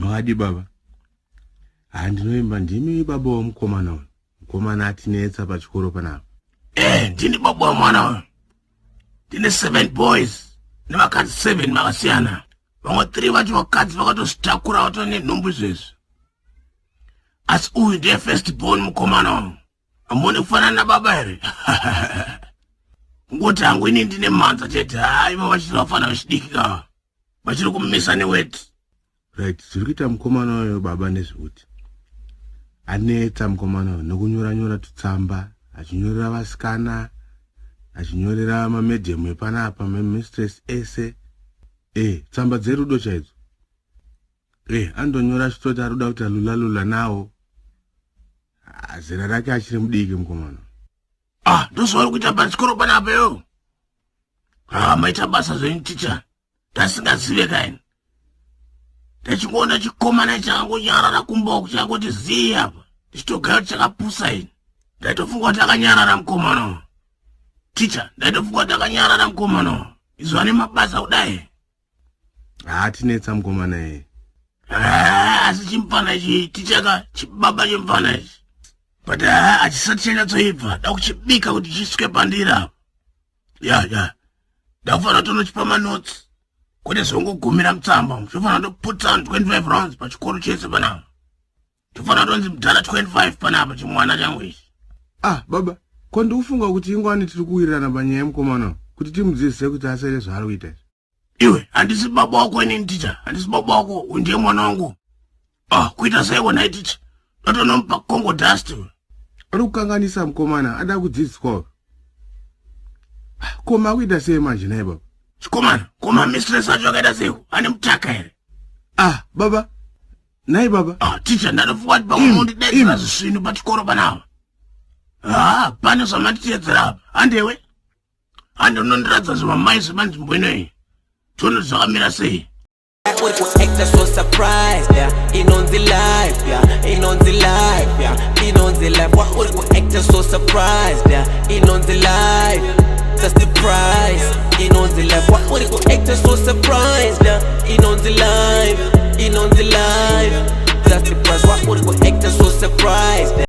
Makadi baba? Ha, ndinoimba ndimi baba womukomana uyu. Mukomana atinetsa pachikoro panapa. Ndini baba wamwana uyu. Ndine seven boys nevakadzi seven vakasiyana. Vamwe three vacho vakadzi vakatozvitakura, vatova nenhumbu izvezvi, asi uyu ndiye first born. Mukomana uyu hamuoni kufanana nababa here? Kungoti hangu ini ndine mhanza chete. Ha, ivo vachiri vafana vechidiki kava, vachiri kumisa neweti. Right, zviri kuita mukomana uyu baba nezvekuti anetsa mukomana uyu nekunyora nyora tutsamba, achinyorera vasikana, achinyorera mamadam epanapa, mamistress ese, tsamba dzerudo chaidzo. Andonyora achitoti ari kuda kuita lula lula nawo. Ah, zera rake achiri mudiki mukomana. Ah, ndozvauri kuita pachikoro panapa yo? Ah, maita basa zvenyu ticha, ndasingazive kaini. Ndachingoona chikomana chakangonyarara kumba uku, chakangoti zii apa, ndichitogara kuti chakapusa ini. Ndaitofunga kuti akanyarara mukomana. Ticha, ndaitofunga kuti akanyarara mukomana, izvo ane mabasa kudai. Haatinetsa mukomana iye. Ah, asi chimufana ichi tichaka chibaba chimufana ichi, but hachisati chanyatsoibva. Da kuchibika kuti chisvike pandiri apa. Ya, ndakufanira tonochipa manotes, kwete zvongogumira mutsamba. Zvofanira toputsa 25 rounds pachikoro chese panapa. Tofanira tonzi mudhara 25 panapa, chimwana changu ichi. Ah baba, ko ndikufunga kuti ingwani tiri kuwirirana panyaya yemukomana, kuti timudzidzise kuti asaite zvaari kuita izvi. Iwe, handisi baba wako inini ticha, handisi baba wako. Uyu ndiye mwana wangu. Ah, kuita seiko nhai ticha? Ndotonomupa Congo dust. Ari kukanganisa mukomana, ada kudzidziswa. Koma akuita sei manje nhai baba? Chikomana koma mistress acho akaita seiko? Ane mutaka here? Ah baba, nhai baba. Ah ticha, ndatofunga kuti pamwe mundidetsera zvisvinu pachikoro panapa. Ha, pane zvamanditedzera apa. Handewe, hande unondiradza zvemamai zvemanzvimbo inoyi, tione zvakamira sei. Uri kuacta so surprised, yeah. Inonzi life, yeah. Inonzi life, yeah. Inonzi life. Why uri kuacta so surprised, yeah? Inonzi life. That's the price. Inonzi life. Why uri kuacta so surprised, yeah? Inonzi life. Inonzi life. That's the price. Why uri kuacta so surprised, yeah?